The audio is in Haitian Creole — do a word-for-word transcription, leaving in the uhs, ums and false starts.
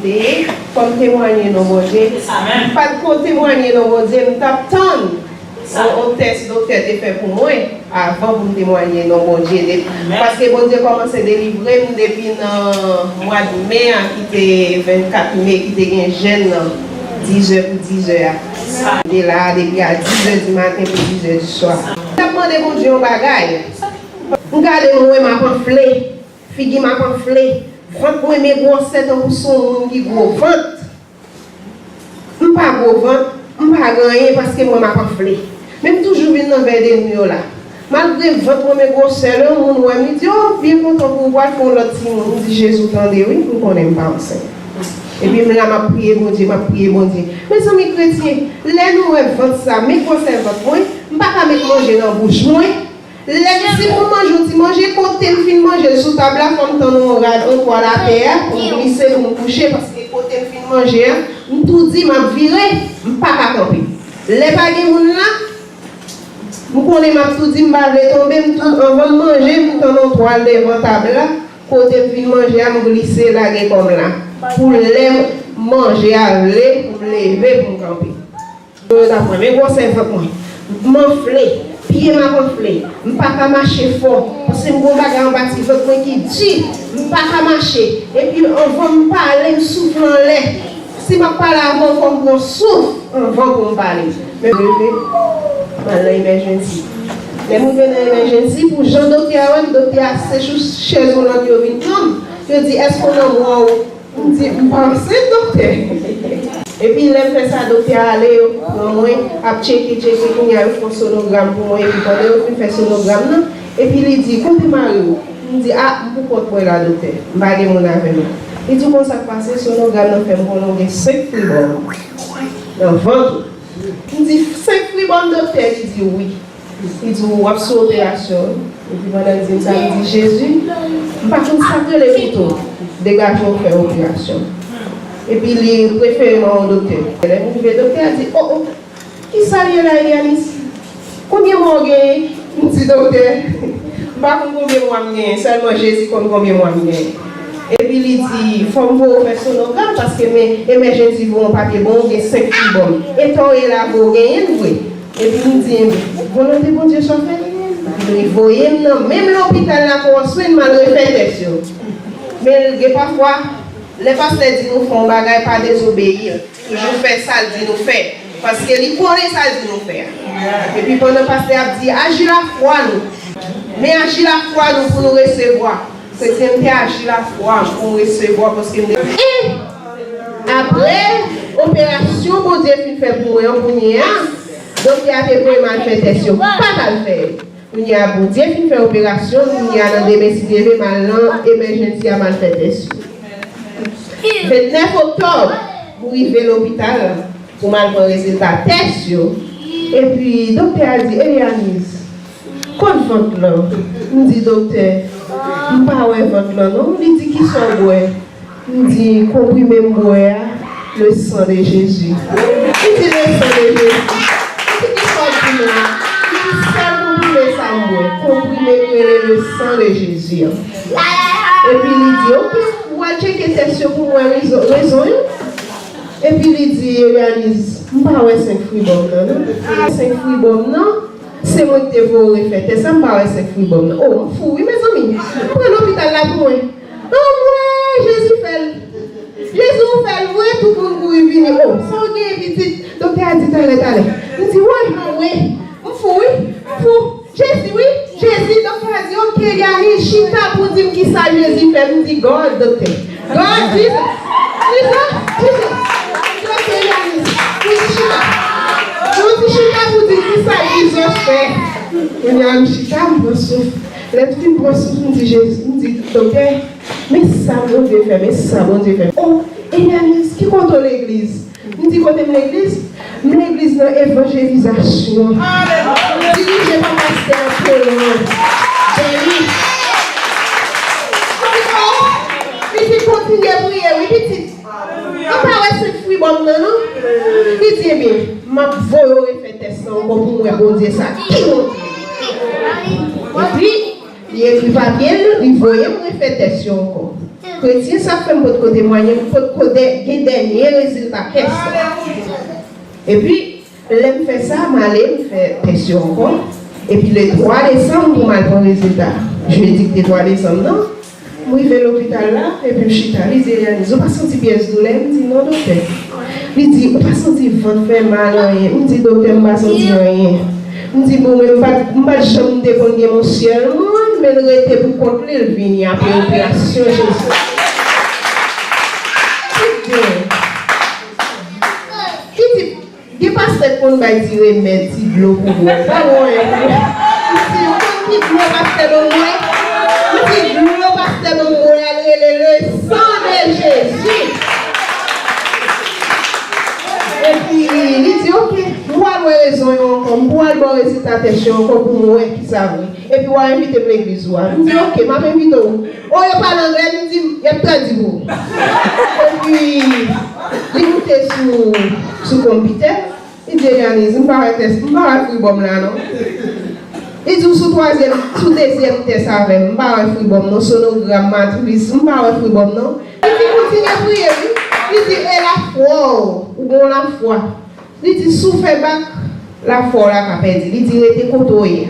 Te, fò m temwanye non Bondye. M pa t ko temwanye non Bondye, m t ap tann yon, yon tès doktè te fè pou mwen avan pou m temwanye non Bondye. De, paske Bondye kòmanse delivre m depi nan mwa d me a, ki te vennkat me, ki te gen jèn nan, dizè pou dizè a. De la a, depi a dizè di maten pou dizè di swa. M t ap mande Bondye yon bagay. M gade m wè m ap anfle. Figi m ap anfle, vant mwen men gwosè tankou se yon moun ki gwo vant. M pa gwo vant, m pa gen anyen paske mwen m ap anfle. Men m toujou vin nan vèy de nou yo la. Malgre vant mwen men gwosè, lè yon moun wè m, li di, "O, m byen kontan pou ou, pral fè yon lòt timoun." M di, "Jezi, w tande wi, m konnen m pa ansent." Epi m la, m ap priye Bondye, m ap priye Bondye. Mezanmi kretyen, lè nou wè vant sa, men gwosè vant mwen, m pa ka met manje nan bouch mwen. Lè m, si pou m manje yon ti manje, kote m fin manje l sou tab la, fò m tann yon rad, yon twal atè a, pou m glise, pou m kouche, paske kote m fin manje a, m toudi, m ap vire, m pa ka kanpe. Lè pa gen moun la, m konnen m ap toudi, m pa vle tonbe, m tou, anvan m manje, m tann yon twal devan tab la, kote m fin manje a, m glise, lage kò m la. Pou lè manje a vle, pou m leve, pou m kanpe. Yo t ap mwen, men gwosè vant mwen. M anfle, pye m ap anfle. M pa ka mache fò, paske m gen yon bagay anba ti vant mwen ki di. M pa ka mache. Epi anvan m pale, m soufle anlè. Si m ap pale avan, fò m pran souf anvan pou m pale. Men m leve, m al nan emergency. Lè m rive nan emergency, pou jan doktè a wè m, doktè a se sou chèz woulant yo vin pran m. Yo di, "Èske w nan mwa w?" M di, "M pa ansent, doktè." Epi lè m fè sa, doktè a ale, yo pran mwen, ap tcheke, tcheke, kounye a yo fè yon sonogram pou mwen, epi pandan yo fin fè sonogram nan, epi li di, "Kote mari w?" M di, "A, m pou kont mwen la, doktè. M pa gen moun avè m." Li di, "Konn sa k pase, sonogram nan fè m konnen w gen senk fribòm nan vant ou." M di, "Senk fribòm, doktè?" Li di, "Wi." Li di, "W ap sou operasyon wi." Epi pandan l di m sa, m di, "Jezi, m pa konn sa k rele pito. Degaje w fè operasyon." Epi li refere m a yon doktè. Lè m rive, doktè a di, "O, o, kisa l ye la, Elianis? Konbyen mwa w genyen?" M di, "Doktè, m pa konn konbyen mwa m genyen, sèlman Jezi konn konbyen mwa m genyen." Epi li di, "Fò m voye w fè sonogram, paske men, emergency voye yon papye ban w, ou gen senk fribòm. Eta w ye la, vre w genyen l vre?" Epi m di, "Enben, volonte Bondye sa w fè." Li voye m nan menm lopital la pou Oswin, m al refè tès yo. Men gen pafwa, lè pastè di nou fè yon bagay, pa dezobeyi l. Toujou fè sa l di nou fè. Paske li konnen sa l di nou fè a. Epi pandan pastè ap di, "Aji lafwa nou." Men aji lafwa nou pou nou resevwa. Kretyen, m te aji lafwa m pou m resevwa, paske m te. E apre operasyon Bondye fin fè pou mwen an kounye a, doktè a te voye m al fè tès yo. M pa t al fè yo. Kounye a, Bondye fin fè operasyon l, kounye a, nan demen, si Dye vle, m al nan emergency a, m al fè tès yo. Vennèf oktòb, m rive lopital pou m al pran rezilta tès yo. Epi, doktè a di, "Elianis, kot vant lan?" M di, "Doktè, m pa wè vant lan non." Li di, "Kisa w bwè?" M di, "Konprime m bwè a, le sang de Jésus." Li di, "Le sang de Jésus." M di, "Kisa w di m la?" Li di, "Sèl konprime sa m bwè, konprime ki rele le sang de Jésus an." Epi li di, "Oke, w al tcheke tès yo pou m wè rezon, rezon yo." Epi li di, "Elianis, m pa wè senk fribòm nan non. Senk fribòm nan, se mwen ki te voye w refè tès la, m pa wè senk fribòm nan." O, m fou wi, mezanmi. M pran lopital la pou mwen. Anmwey, Jezi fè l. Jezi ou fè l vre, tout moun kouri vini. O, sa w genyen pitit? Doktè a di talè, talè. M di, woy, anmwey, m fou wi, m fou. Jezi wi, Jezi. Doktè a di, oke, Elianis, chita pou di m kisa Jezi fè. M di, God, doktè. God, Jesus, Jesus, Jesus. M di, oke, Elianis, nou di chita. Nou di chita pou di m kisa Jesus fè. Kounye a, m chita, m pran souf. Lè m fin pran souf, m di, Jezi, m di, doktè, men sa Bondye fè, men sa Bondye fè. O, Elianis, ki kote w legliz? M di, kote m legliz? M legliz nan evanjelizasyon. Dirije pa pastè Apollon. Beni. Pitit kontinye priye, wi, pitit. Ou pa wè senk fribòm nan, non? Li di, ebyen, m ap voye w refè tès lan ankò pou m wè Bondye sa. Ki Bondye? Epi, li ekri papye l, li voye m refè tès yo ankò. Kretyen sa fè m potko temwaye, m potko dè- gen dènye rezilta tès la. Epi, lè m fè sa, m ale, m fè tès yo ankò. Epi, le twa desanm, pou m al pran rezilta jedi ki te twa desanm nan, m rive lopital la, epi m chita. Li di, Elianise, ou pa santi pyès doulè? M di, non, doktè. Li di, ou pa santi vant fè mal, anyen? M di, doktè, m pa santi anyen. M di, bon, men m pa t- m pa t janm te konn gen yon sèl moun, men l rete pou kont li, l vini apre operasyon, Jezi. Ki di, gen pastè k konn bay ti remèd, ti dlo pou bwè. Pa bon, en. M di, ou konn ki dlo pastè ban mwen? M di, dlo pastè ban mwen, al rele le sang de Jésus. Epi, li di, oke, m pral wè rezon yo ankò, m pral ba w rezilta tès yo ankò pou m wè ki sa vre. Epi, w a envite m legliz ou a. M di, oke, m ap envite w. O, yo pale anglè, m di, y ap tradui pou ou. Epi, li moute sou, sou konpitè, li di, Elianise, m pa wè tès, m pa wè fribòm la, non. Li di, ou sou twazyèm, sou dezyèm tès avè m, m pa wè fribòm, non, sonogram, matris, m pa wè fribòm, non. Li di, kontinye priye, wi. Li di, e lafwa w, ou gen lafwa. Li di, si w fè bak, lafwa w la ka pèdi. Li di, rete kote w ye.